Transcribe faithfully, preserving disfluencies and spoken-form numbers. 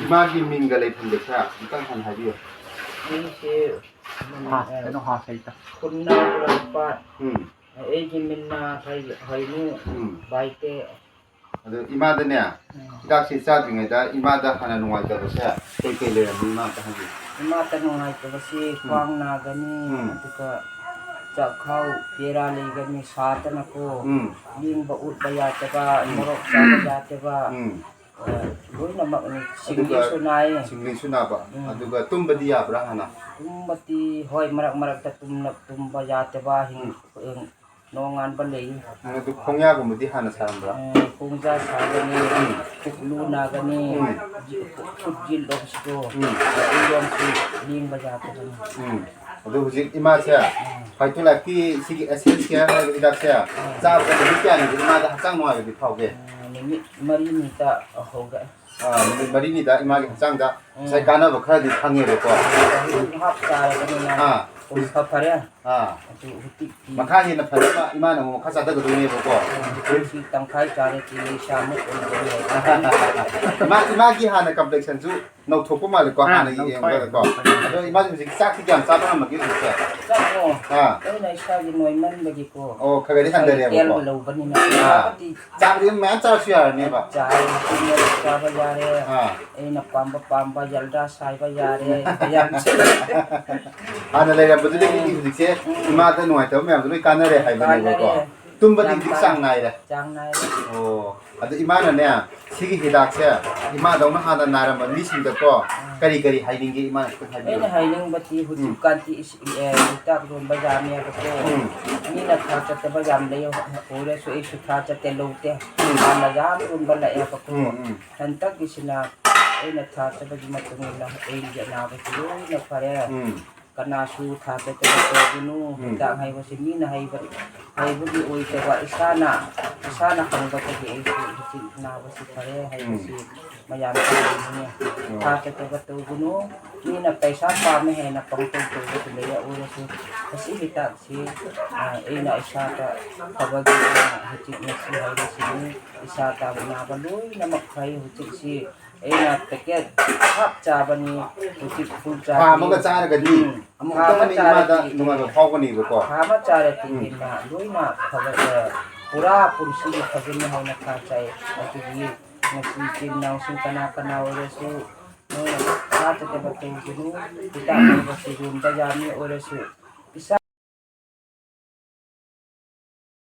ꯏꯃꯥꯒꯤ ꯃꯤꯡꯒ ꯂꯩꯐꯝꯗꯣ ꯈꯔ ꯑꯃꯨꯛꯇꯪ ꯍꯥꯟꯅ ꯍꯥꯏꯕꯤꯌꯨ꯫ ꯑꯩꯁꯦ, ꯎꯝ, ꯍꯥ, ꯑ, ꯀꯩꯅꯣ ꯍꯥ ꯁꯩꯇ꯫ ꯈꯨꯟꯅꯥ ꯂꯝꯄꯥꯠ꯫ ꯎꯝ꯫ ꯑꯩꯒꯤ ꯃꯤꯡꯅ ꯍꯩ-, ꯍꯩꯅꯨ ꯎꯝ꯫ ꯕꯥꯏꯇꯦ꯫ ꯑꯗꯣ ꯏꯃꯥꯗꯅꯦ, ꯎꯝ꯫ ꯍꯤꯗꯥꯛꯁꯦ ꯆꯥꯗ꯭ꯔꯤꯉꯩꯗ ꯏꯃꯥꯗ ꯍꯥꯟꯅ ꯅꯨꯡꯉꯥꯏꯇꯕꯁꯦ ꯀꯩ ꯀꯩ ꯂꯩꯔꯝꯃꯤ, ꯏꯃꯥ ꯑꯝꯇ ꯍꯥꯏꯕꯤꯌꯨ꯫ ꯏꯃꯥꯗ ꯅꯨꯡꯉꯥꯏꯇꯕꯁꯤ ꯎꯝ꯫ ꯈ꯭ꯋꯥꯡ ꯅꯥꯒꯅꯤ, ꯎꯝ꯫ ꯑꯗꯨꯒ ꯆꯥꯛꯈꯥꯎ ꯕꯦꯔꯥ ꯂꯩꯒꯅꯤ, ꯁꯥꯗꯅꯀꯣ꯫ ꯎꯝ꯫ ꯂꯦꯡꯕ ꯎꯠꯄ ꯌꯥꯗꯕ, ꯎꯝ꯫ ꯃꯣꯔꯣꯛ ꯆꯥꯕ ꯌꯥꯗꯕ꯫ ꯎꯝ꯫ ꯑ, ꯂꯣꯏꯅꯃꯛꯅꯤ꯫ ꯑꯗꯨꯒ ꯁꯤꯡꯂꯤꯁꯨ ꯅꯥꯏꯌꯦ꯫ ꯁꯤꯡꯂꯤꯁꯨ ꯅꯥꯕ꯫ ꯎꯝ꯫ ꯑꯗꯨꯒ ꯇꯨꯝꯕꯗꯤ ꯌꯥꯕ꯭ꯔꯥ ꯍꯥꯟꯅ? ꯇꯨꯝꯕꯗꯤ, ꯍꯣꯏ, ꯃꯔꯛ ꯃꯔꯛꯇ ꯇꯨꯝꯅ-, ꯇꯨꯝꯕ ꯌꯥꯗꯕ, ꯍꯤꯡ-, ꯎꯝ꯫ ꯅꯣꯡꯉꯥꯟꯕ ꯂꯩ꯫ ꯎꯝ, ꯑꯗꯨ ꯈꯣꯡꯌꯥꯒꯨꯝꯕꯗꯤ ꯍꯥꯟꯅ ꯁꯥꯔꯝꯕ꯭ꯔꯥ? ꯎꯝ, ꯈꯣꯡꯖꯥ ꯁꯥꯒꯅꯤ, ꯎꯝ꯫ ꯄꯨꯛꯂꯨ ꯅꯥꯒꯅꯤ, ꯎꯝ꯫ ꯈꯨꯠ ꯌꯦꯠꯂꯣꯝꯁꯤꯗꯣ, ꯎꯝ꯫ ꯑꯗꯨꯔꯣꯝꯁꯤ ꯂꯦꯡꯕ ꯌꯥꯗꯕꯅꯤ꯫ ꯎꯝ꯫ ꯑꯗꯨ ꯍꯧꯖꯤꯛ ꯏꯃꯥꯁꯦ, ꯎꯝ꯫ ꯐꯥꯏꯇꯣꯂꯥꯏꯐꯀꯤ ꯁꯤꯒꯤ ꯑꯦꯁꯦꯟꯁ ꯀꯦꯌꯔ ꯍꯥꯏꯕ ꯍꯤꯗꯥꯛꯁꯦ ꯎꯝ꯫ ꯆꯥꯕꯗ ꯅꯨꯃꯤꯠ ꯀꯌꯥꯅꯤꯗꯤ ꯏꯃꯥꯗ ꯍꯛꯆꯥꯡ ꯅꯨꯡꯉꯥꯏꯕꯗꯤ ꯐꯥꯎꯒꯦ? ꯎꯝ, ꯅꯨꯃꯤꯠ ꯃꯔꯤꯅꯤꯗ ꯍꯧꯔꯛꯑꯦ꯫ ꯑꯥ, ꯅꯨꯃꯤꯠ ꯃꯔꯤꯅꯤꯗ ꯏꯃꯥꯒꯤ ꯍꯛꯆꯥꯡꯗ ꯉꯁꯥꯏ ꯎꯝ꯫ ꯀꯥꯟꯅꯕ ꯈꯔꯗꯤ ꯐꯪꯉꯦꯕꯀꯣ꯫ ꯍꯤꯗꯥꯛ ꯍꯥꯞ ꯆꯥꯔꯕꯅꯤꯅ ꯑꯥ꯫ ꯍꯧꯖꯤꯛ ꯐ-, ꯐꯔꯦ꯫ ꯑꯥ꯫ ꯑꯗꯨ ꯍꯧꯖꯤꯛꯇꯤ ꯃꯈꯥ ꯍꯦꯟꯅ ꯐꯅꯕ ꯏꯃꯥꯅ ꯑꯃꯨꯛ ꯃꯈꯥ ꯆꯥꯊꯒꯗꯣꯏꯅꯦꯕꯀꯣ꯫ ꯎꯝ, ꯍꯧꯖꯤꯛ ꯇꯪꯈꯥꯏ ꯆꯥꯔꯦ, ꯀꯦꯖꯤ ꯆꯥꯝꯃꯨꯛ ꯑꯣꯏꯔꯦ꯫ ꯏꯃꯥ, ꯏꯃꯥꯒꯤ ꯍꯥꯟꯅ ꯀꯝꯄ꯭ꯂꯦꯛꯁꯟꯁꯨ ꯅꯧꯊꯣꯛꯄ ꯃꯥꯜꯂꯦꯀꯣ, ꯑꯥ, ꯍꯥꯟꯅꯒꯤ ꯅꯧꯊꯣꯛꯑꯦ꯫ ꯌꯦꯡꯕꯗꯀꯣ꯫ ꯑꯗꯣ ꯏꯃꯥꯁꯦ ꯍꯧꯖꯤꯛ ꯆꯥꯛꯇꯤ ꯀꯌꯥꯝ ꯆꯥꯕ ꯉꯝꯃꯒꯦ ꯍꯧꯖꯤꯛꯁꯦ? ꯆꯥꯛꯂꯣ? ꯑꯥ꯫ ꯑꯩꯅ ꯏꯁꯥꯒꯤ ꯅꯣꯏꯃꯟꯕꯒꯤꯀꯣ꯫ ꯑꯣ, ꯈꯔ ꯈꯔꯗꯤ ꯏꯁꯥꯒꯤ ꯍꯟꯊꯔꯦꯕꯀꯣ꯫ ꯇꯦꯜꯕ ꯂꯧꯕꯅꯤꯅ ꯑꯥ꯫ ꯆꯥꯕꯗꯤ ꯆꯥꯕꯗꯤ ꯑꯗꯨꯝ ꯃꯌꯥꯝ ꯆꯥꯔꯁꯨ ꯌꯥꯔꯅꯦꯕ꯫ ꯆꯥꯔꯦ, ꯆꯤꯡꯗ ꯆꯥꯕ ꯌꯥꯔꯦ꯫ ꯑꯥ꯫ ꯑꯩꯅ ꯄꯥꯝꯕ ꯄꯥꯝꯕ ꯌꯥꯜꯗꯥ ꯁꯥꯏꯕ ꯌꯥꯔꯦ꯫ ꯃꯌꯥꯝꯁꯦ꯫ ꯍꯥꯟꯅ ꯂꯩꯔꯝꯕꯗꯨꯗꯒꯤꯗꯤ ꯍꯧꯖꯤꯛꯁꯦ ꯎꯝ꯫ ꯏꯃꯥꯗ ꯅꯨꯡꯉꯥꯏꯇꯕ ꯃꯌꯥꯝꯗꯣ ꯂꯣꯏ ꯀꯥꯟꯅꯔꯦ ꯍꯥꯏꯕꯅꯦꯕꯀꯣ꯫ ꯀꯥꯟꯅꯔꯦ꯫ ꯇꯨꯝꯕꯗꯤ ꯌꯥꯝ ꯍꯧꯖꯤꯛ ꯀꯥꯟꯅ-, ꯆꯥꯡ ꯅꯥꯏꯔꯦ꯫ ꯆꯥꯡ ꯅꯥꯏꯔꯦ꯫ ꯑꯣ, ꯑꯗꯨ ꯏꯃꯥꯅꯅꯦ, ꯁꯤꯒꯤ ꯍꯤꯗꯥꯛꯁꯦ ꯏꯃꯥꯗꯧꯅ ꯍꯥꯟꯅ ꯅꯥꯔꯝꯕ ꯃꯤꯁꯤꯡꯗꯀꯣ ꯎꯝ꯫ ꯀꯔꯤ ꯀꯔꯤ ꯍꯥꯏꯅꯤꯡꯒꯦ ꯏꯃꯥꯅ ꯈꯤꯇꯪ ꯍꯥꯏꯕꯤꯌꯨ꯫ ꯑꯩꯅ ꯍꯥꯏꯅꯤꯡꯕꯗꯤ ꯎꯝ꯫ ꯍꯧꯖꯤꯛꯀꯥꯟꯗꯤ ꯏꯁ-, ꯑꯦ, ꯍꯤꯗꯥꯛ ꯌꯣꯟꯕ ꯌꯥꯝꯃꯦꯕꯀꯣ꯫ ꯎꯝ꯫ ꯃꯤꯅ ꯊꯥ ꯆꯠꯇꯕ ꯌꯥꯝ ꯂꯩ, ꯑꯣꯏꯔꯁꯨ ꯑꯩꯁꯨ ꯊꯥ ꯆꯠꯇꯦ, ꯂꯧꯗꯦ꯫ ꯎꯝ꯫ ꯍꯥꯟꯅ ꯌꯥꯝ ꯌꯣꯟꯕ ꯂꯥꯛꯑꯦꯕꯀꯣ꯫ ꯎꯝ, ꯎꯝ꯫ ꯍꯟꯗꯛꯀꯤꯁꯤꯅ ꯑꯩꯅ ꯊꯥꯖꯕꯒꯤ ꯃꯇꯨꯡ ꯏꯟꯅ ꯑꯩꯒꯤ ꯑꯅꯥꯕꯁꯤ ꯂꯣꯏꯅ ꯐꯔꯦ꯫ ꯎꯝ꯫ ꯀꯅꯥꯁꯨ ꯊꯥꯖꯗꯕ ꯇꯧꯒꯅꯨ꯫ ꯎꯝ꯫ ꯍꯤꯗꯥꯛ ꯍꯥꯏꯕꯁꯤ ꯃꯤꯅ ꯍꯩꯕ, ꯍꯩꯕꯒꯤ ꯑꯣꯏꯗꯕ, ꯏꯁꯥꯅ, ꯏꯁꯥꯅ ꯈꯪꯕꯗꯒꯤ ꯑꯩꯁꯨ ꯍꯧꯖꯤꯛ ꯅꯥꯕꯁꯤ ꯐꯔꯦ ꯍꯥꯏꯕꯁꯤ ꯎꯝ꯫ ꯃꯌꯥꯝ ꯈꯪꯕꯅꯤ꯫ ꯎꯝ꯫ ꯊꯥꯖꯗꯕ ꯇꯧꯒꯅꯨ꯫ ꯃꯤꯅ ꯄꯩꯁꯥ ꯄꯥꯝꯃꯦ ꯍꯥꯏꯅ ꯄꯪꯇꯧ ꯇꯧꯕꯁꯨ ꯂꯩ꯫ ꯑꯣꯏꯔꯁꯨ ꯑꯁꯤ ꯍꯤꯗꯥꯛꯁꯤ, ꯑ, ꯑꯩꯅ ꯏꯁꯥꯗ ꯐꯕꯒꯤ ꯑꯣꯏꯅ ꯍꯧꯖꯤꯛ ꯉꯁꯤ ꯍꯥꯏꯔꯤꯁꯤꯅꯤ꯫ ꯏꯁꯥꯗ ꯅꯥꯕ ꯂꯣꯏꯅꯃꯛ ꯐꯩ ꯍꯧꯖꯤꯛꯁꯤ꯫ ꯑꯩꯅ packet half ꯆꯥꯕꯅꯤ, ꯍꯧꯖꯤꯛ full ꯆꯥꯗ꯭ꯔꯤ꯫ ꯊꯥ ꯑꯃꯒ ꯆꯥꯔꯒꯗꯤ ꯎꯝ, ꯑꯃꯨꯛꯇꯪ ꯊꯥ ꯑꯃ ꯅꯨꯃꯤꯠ ꯏꯃꯥꯗ ꯆꯥꯔꯗꯤ, ꯅꯨꯡꯉꯥꯏꯕ ꯎꯝ, ꯐꯥꯎꯒꯅꯦꯕꯀꯣ꯫ ꯊꯥ ꯑꯃ ꯆꯥꯔꯗꯤ ꯎꯝ꯫ ꯍꯦꯟꯅ ꯂꯣꯏꯅ ꯐꯒꯠꯂꯦ꯫ ꯄꯨꯔꯥ ꯄꯨꯟꯁꯤꯒꯤ ꯐꯒꯅꯤ ꯍꯥꯏꯅ ꯊꯥꯖꯩ꯫ ꯑꯗꯨꯒꯤ ꯉꯁꯤ ꯏꯆꯤꯜ ꯏꯅꯥꯎꯁꯤꯡ ꯀꯅꯥ ꯀꯅꯥ ꯑꯣꯏꯔꯁꯨ ꯅꯣꯏꯅ ꯊꯥꯖꯗꯕ ꯇꯧꯒꯅꯨ꯫ ꯍꯤꯗꯥꯛ ꯂꯩꯕꯁꯤ roomꯗ ꯌꯥꯝꯃꯤ ꯑꯣꯏꯔꯁꯨ